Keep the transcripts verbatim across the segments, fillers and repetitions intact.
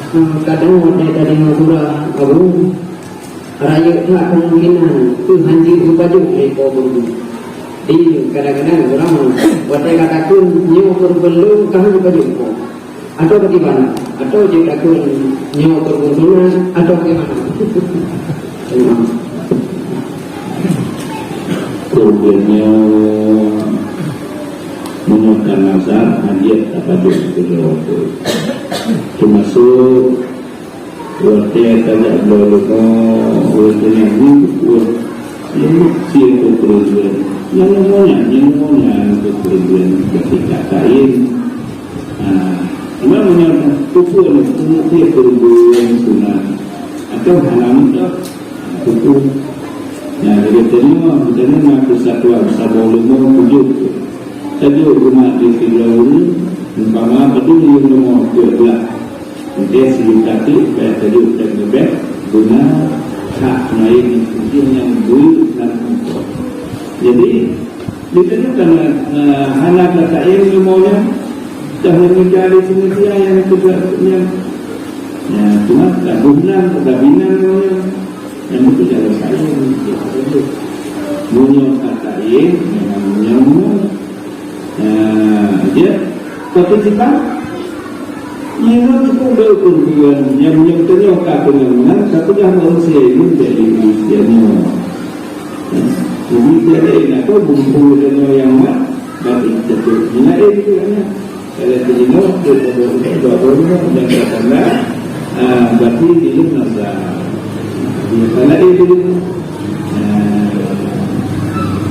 Kadang watèe tadeungoe surah Abu, rayeuk that keumungkinan keuh hanjeuet geupajoh lé Po Guru. Di kadang-kadang ureueng watèe ka takheun nyoe keureubeuen lôn ka hana geupajoh Po. Atau bagaimana? Atau jeuet takheun nyoe keureubeuen sunat atau bagaimana? Keureubeuen nyoe meunyoe ka nazar, hanjeuet tapajoh keudroe. Teumasok watèe tajak bloe leumo, watèe nyan nyoe buet, nyoe buet sie keureubeuen. Nyang leumo nyan, nyang leumo nyan keureubeuen, berarti ka tain. Nah, cuma meunyoe peue-peue nyoe, peue-peue keureubeuen sunat atau hana meudoh, peue-peue. Nah, jadi tanyoe, misalnya na persatuan saboh leumo tujoh. Tajok geumat di sidroe ureueng, umpama padum yuem leumo peuet blah. Oke, sijuta teuk, bèk tajok teuh leubeh, guna hak laén nyang penting nyang beu nan umpok. Jadi, di situ kan, eh, hana ka tain leumo nyan, dah meuninggai di sini dia yang kedua nyan. Ya, cuma tak guna, tak bina leumo nyan. Yang itu jangan saya, ya, itu. Meunyoe ka tain, memang meunyoe Nah, dia, tapi kita, nyoe cukup beukeureubeuen, nyang, nyang tanyoe ka keunong, tapi dah manusia ini jadi manusia nyoe. Jadi, tiada yang nak tahu, mumpung kita nyoe nyang mat, berarti kita tu. Lain juga, ya. Kalau kita nyoe, kita bawa, kita bawa, kita bawa, dan kata, ah, berarti dia masa. Dia salah, eh, dia. Nah,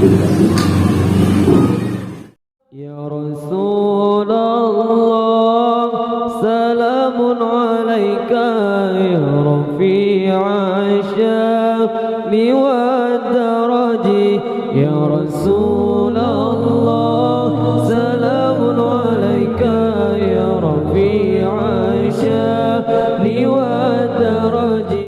terima kasih. يا رسول الله، سلام عليك يا رفيع الشأن والدرج. يا رسول